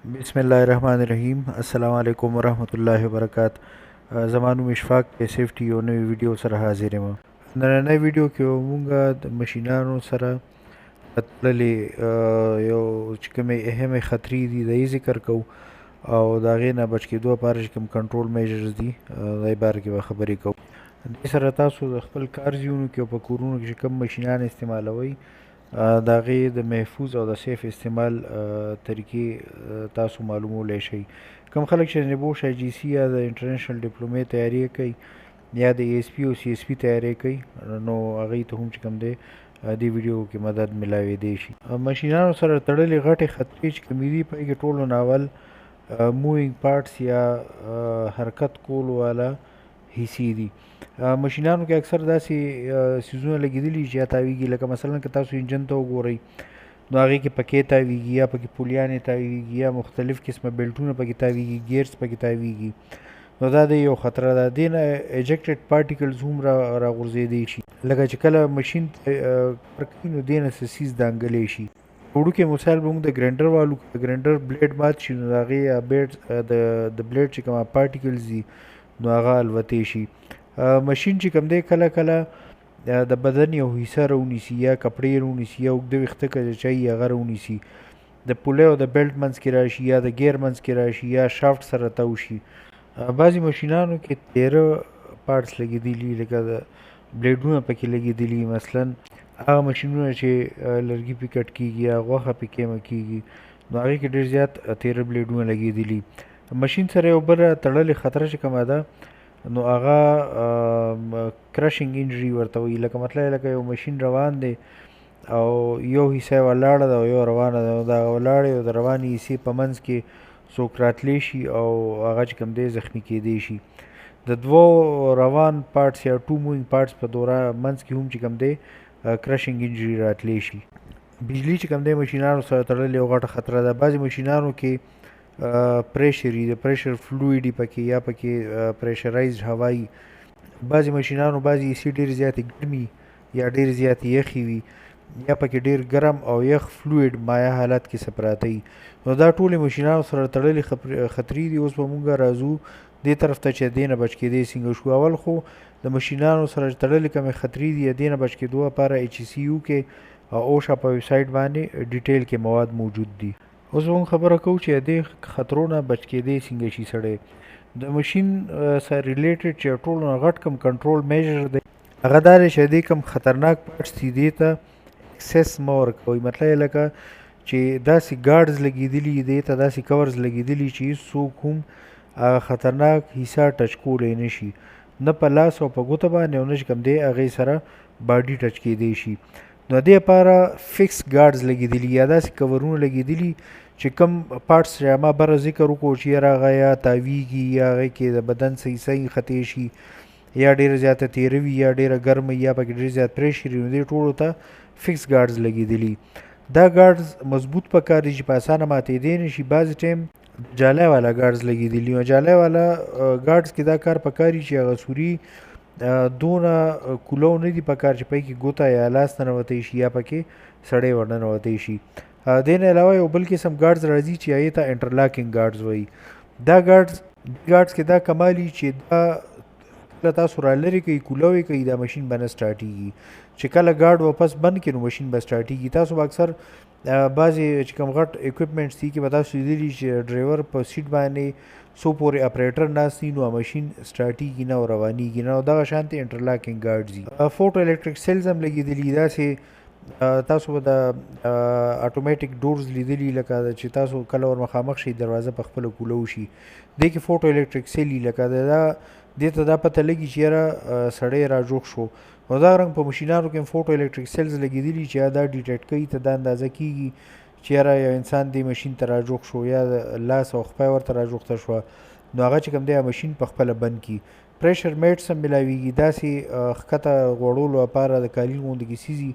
بسم الله الرحمن الرحیم. السلام علیکم ورحمت الله وبرکات. زما نوم اشفاق دی، سیفټي یو نوې ویډیو سره حاضر یم. نننۍ ویډیو کې مونږ د مشینانو سره تړلې یو چې کومې اهمې خطرې دي، د یې ذکر کوو او د هغې نه بچ کېدو لپاره چې کوم کنټرول میجرز دي، د دې باره کې به خبرې کوو. دې سره تاسو د خپل کار ځایونو کې او په کورونو کې چې کوم مشینان استعمالوئ، د هغې د محفوظ او د سیف استعمال طریقې تاسو معلومولی شئ. کوم خلک چې د نیبوش آی جي سي یا د انټرنیشنل ډیپلومې تیاری کوي یا د ای اس پي او سی اس پي تیاری کوي، نو هغوی ته هم چې کوم دی دې ویډیو کې مدد ملاوېدی شي. مشینانو سره تړلې غټې خطرې چې کومې دي، په کې ټولو نه اول مووینګ پارټس یا حرکت کولو والا حصې دي. مشینانو کې اکثر داسې څیزونه لګېدلي چې یا تاویږي، لکه مثلا که تاسو انجن ته وګورئ نو هغې کې پکې تاویږي، یا پکې پولیانې تاویږي، یا مختلف قسمه بیلټونه پکې تاویږي، ګیرز پکې تاویږي، نو دا د یو خطر ده. دې نه ایجکټډ پارټیکلز هم راغورځېدی شي، لکه چې کله مشین کار کوي نو دې نه څه څیز دانګلی شي. وړوکی مثال به موږ د ګرینډر والو، که د ګرینډر بلیډ مات شي نو د هغې یا بیډ د بلیډ چې کومه پارټیکلز دي نو هغه الوتی شي. مشین چې کوم دی کله کله د بدن یو حصه راونیسي، یا کپړې راونیسي، یا اوږده ویښته که چا یې هغه راونیسي، د پولې او د بیلټ منځ کې راشي، یا د ګیر منځ کې راشي، یا شافټ سره تاو شي. بعضې مشینانو کې تیره پارټس لګېدلي، لکه د بلیډونه پکې لګېدلي. مثلا هغه مشینونه چې لرګي پې کټ کېږي یا غوښه پې قیمه کېږي، نو هغې کې ډېر زیات تیره بلیډونه لګېدلي. مشین سره یو بله تړلې خطره چې کومه ده نو هغه کرشینګ انجري ورته وایي. لکه مطلب لکه یو مشین روان دی او یو حصه یې ولاړه ده او یو روانه ده، نو د هغه ولاړې او د روانې حصې په منځ کې څوک راتلی شي او هغه چې کوم دی زخمي کېدی شي. د دوو روان پارټس یا ټو مووینګ پارټس په دوره منځ کې هم چې کوم دی کرشینګ انجري راتلی شي. بجلی چې کوم دی مشینانو سره تړلې یو غټه خطره ده. بعضې مشینانو کې پریشر، د پریشر فلویډ پکې یا پکې پریشرایزډ هوایي. بعضې مشینانو بعضې حصې ډېرې زیاتې ګرمي یا ډېرې زیاتې یخې وي، یا پکې ډېر ګرم او یخ فلویډ مایع حالت کې څه پراته وي، نو دا ټولې مشینانو سره تړلې خطرې دي. اوس به مونږ راځو دې طرف ته چې دې نه بچ کېدی څنګه شو. اول خو د مشینانو سره تړلې کومې خطرې دي، دې نه بچ کېدو لپاره ایچ سی یو کې او اوشا په ویب سایټ باندې ډیټیل کې مواد موجود دي. اوس به موږ خبره کوو چې دې خطرو نه بچ کېدی څنګه شي سړی. د مشین سره ریلیټډ چې ټولو نه غټ کوم کنټرول میجر دی هغه دا دی چې دې کوم خطرناک پارټس دي دې ته اکسس مه ورکوئ. مطلب یې لکه چې داسې ګارډز لګېدلي، دې ته داسې کورز لګېدلي چې هېڅوک هم هغه خطرناک حصه ټچ کولی نه شي، نه په لاس او په ګوته باندې او نه چې کوم دی هغې سره باډي ټچ کېدی شي. نو دې لپاره فکس ګارډز لګېدلي یا داسې کورونه لګېدلي چې کوم پارټس چې ما بره ذکر وکړو چې یاره هغه یا تاویږي یا هغې کې د بدن څه حصه نښتې شي، یا ډېره زیاته تیره وي، یا ډېره ګرمه وي، یا پکې ډېر زیات پریشر وي، نو دې ټولو ته فکس ګارډز لګېدلي. دا ګارډز مضبوط پکار دي چې په اسانه ماتېدی نه شي. بعضې ټایم جالی والا ګارډز لګېدلي، نو جالی والا ګارډز کې دا کار پکار وي چې هغه سوري دونه کولو نه دي پکار چې پای کې ګوته یا لاس ننوتی شي یا پکې سړی ورننوتی شي. دې نه علاوه یو بل قسم ګارډز راځي چې هغې ته انټرلاکینګ ګارډز وایي. دا ګارډز کې دا کمال وي چې دا کله تاسو را لرې کوئ، کولو یې کوئ، دا مشین به نه سټارټېږي. چې کله ګارډ واپس بند کړي نو مشین به سټارټېږي. تاسو به اکثر بعضې چې کوم غټ اکوپمنټس دي کې به تاسو لیدلي چې ډرایور په سیټ باندې څو پورې اپریټر ناست وي نو مشین سټارټېږي نه او روانېږي نه. نو دغه شانتې انټرلاکینګ ګارډز دي. فوټو الکتریک سیلز هم لګېدلي. داسې تاسو به د اتوماتیک ډورز لیدلي، لکه چې تاسو کله ور مخامخ شئ دروازه په خپله کولاو شي. دې کې فوټو الکتریک سیل وي، لکه دا دې ته دا پته لګي چې یاره سړی را جوخ شو. نو دا رنګ په مشینانو کې هم فوټو الکتریک سیلز لګېدلي چې دا ډیټیکټ کوي، ته دا اندازه کېږي چې یاره یو انسان دې مشین ته را جوخ شو یا لاس او خپه یې ورته را جوخته شوه، نو هغه چې کوم دی مشین په خپله بند کړي. پریشر میټس هم ملاویږي، داسې ښکته غوړولو لپاره د کالین غوندې کې څیزي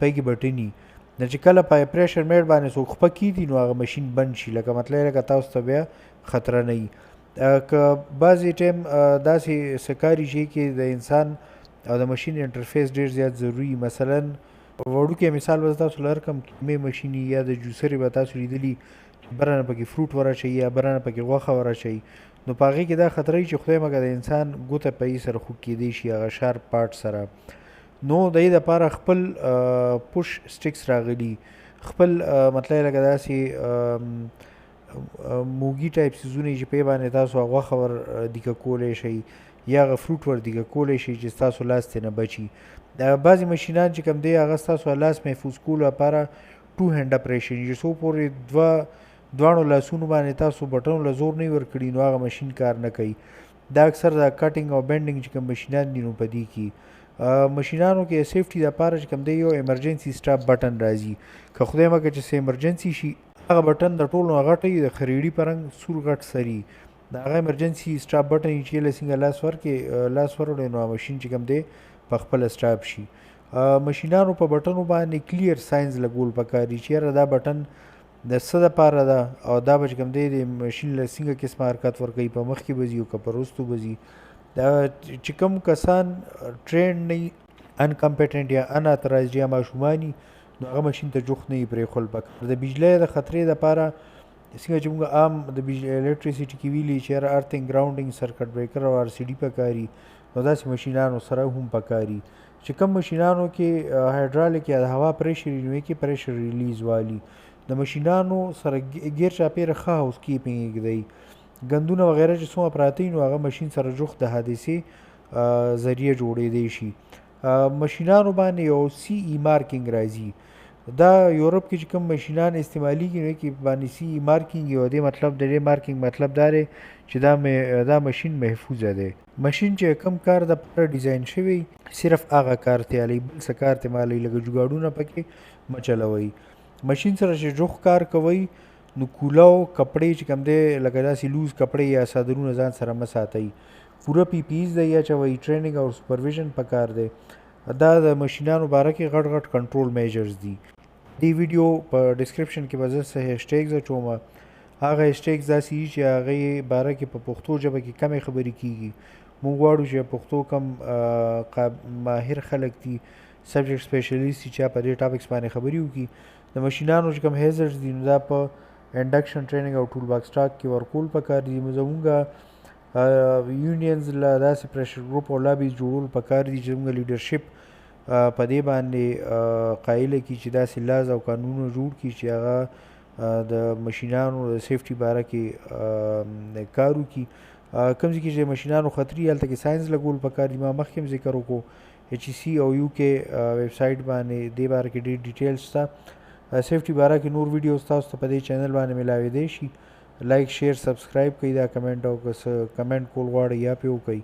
پای کې بټني، نو چې کله په پریشر میټ باندې څوک خپه کېږي نو هغه مشین بند شي، لکه مطلب لکه تاسو ته بیا خطره نه وي. که بعضې ټایم داسې څه کاري شي کې د انسان او د مشین انټرفیس ډېر زیات ضروري. مثلا وړوکی مثال به زه تاسو له ورکړم، کیمې مشین یا د جوسرې به تاسو لیدلي چې بره نه پکې فروټ ور اچوي یا بره نه پکې غوښه ور اچوي، نو په هغې کې دا خطر وي چې خدای مګر د انسان ګوته په یې سره خوږ کېدی شي هغه شارپ پارټ سره. نو د دې دپاره خپل پوش سټکس راغلي، خپل مطلب لکه داسې موګي ټایپ څیزونه چې پې باندې تاسو هغه غوښه ور دیکه کولی شئ یا هغه فروټ ور دیکه کولی شئ چې ستاسو لاس ترې نه بچي. بعضې مشینان چې کوم دی هغه ستاسو لاس محفوظ کولو لپاره ټو هینډ اپریشن چې څو پورې دواړو لاسونو باندې تاسو بټنو له زور نه ورکړي نو هغه مشین کار نه کوي. دا اکثر دا کټینګ او بینډینګ چې کوم مشینان دي نو په دې کې مشینانو کې سیفټي دپاره چې کوم دی یو ایمرجنسي سټاپ بټن راځي، که خدای مه کړه چې څه ایمرجنسي شي هغه بټن د ټولو نه غټ وي، د خریړي په رنګ سور غټ سري، د هغه ایمرجنسي سټاپ بټن چې له څنګه لاس ورکې، لاس وروړي نو هغه مشین چې کوم دی په خپله سټاپ شي. مشینانو په بټنو باندې کلیر ساینز لګول پکار دي چې یاره دا بټن د څه دپاره ده او دا به چې کوم دی د مشین له څنګه قسمه حرکت ورکوي، په مخکې به ځي او که په وروستو به ځي. دا چې کوم کسان ټرینډ نه وي، انکمپټنټ یا اناترایزډ یا ماشومان وي، نو هغه مشین ته جوخت نه وي پرېښول پکار. د بجلۍ د خطرې دپاره څنګه چې موږ عام د الکتریسیټي کې ویلي چې یاره ارتینګ، ګراونډینګ، سرکټ بریکر او آر سي ډي پکاري، نو داسې مشینانو سره هم پکاري. چې کوم مشینانو کې هایډرالیک یا د هوا پریشر وي، نو یې کې پریشر ریلیز والي. د مشینانو سره ګیر چاپېره ښه هاوس کیپینګ ږدئ، ګندونه وغیره چې څومره پراته وي نو هغه مشین سره جوخت د حادثې ذریعه جوړېدی شي. مشینانو باندې یو سی ای مارکینګ راځي. دا یورپ کې چې کوم مشینان استعمالیږي نو کې باندې سی ای مارکینګ یو دی، مطلب د دې مارکینګ مطلب دا دی چې دا مشین محفوظه دی. مشین چې کوم کار د پاره ډیزاین شوی صرف هغه کار ته الي، بل څه کار ته مالي، لکه جګاړونه پکې مه چلوئ. مشین سره چې جوخت کار کوئ نو کولاو کپړې چې کوم دی لکه داسې لوز کپړې یا څادرونه ځان سره مه ساتئ. پوره پی پی ایز دی اچوئ، ټریننګ او سپرویژن پکار دی. دا د مشینانو باره کې غټ غټ کنټرول میجرز دي. دې ویډیو په ډسکرپشن کې به زه څه هشټیګز اچوم، هغه هشټیګز داسې دي چې هغې باره کې په پښتو ژبه کې کمې خبرې کیږي. موږ غواړو چې پښتو کم ماهر خلک دي، سبجیکټ سپیشلیست دي چې په دې ټاپکس باندې خبرې وکړي. د مشینانو چې کوم هیزرز دي نو دا په انډکشن ټریننګ او ټول باکس ټاک کې ورکول پکار دي. زمونږ یونینز له داسې پریشر ګروپ او لابیز جوړول پکار دي چې زمونږ لیډرشپ په دې باندې قایل کړي چې داسې لاز او قانونونه جوړ کړي چې هغه د مشینانو د سیفټي باره کې کار وکړي. کوم ځای کې چې مشینانو خطرې هلته کې ساینس لګول پکار دي. ما مخکې هم ذکر وکړو ایچ ای سی او یو کې ویب سایټ باندې دې باره کې ډېر ډیټیلز شته. سیفټي باره کې نور ویډیوز تاسو ته په دې چینل باندې ملاوېدی شي. لایک، شیر، سبسکرایب کړئ، دا کمنټ او که څه کمنټ کول غواړئ یا پې وکړئ.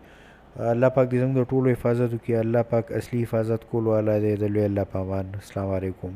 الله پاک دې زموږ د ټولو حفاظت وکړي. الله پاک اصلي حفاظت کول والا دی. د لوی الله په امان. السلام علیکم.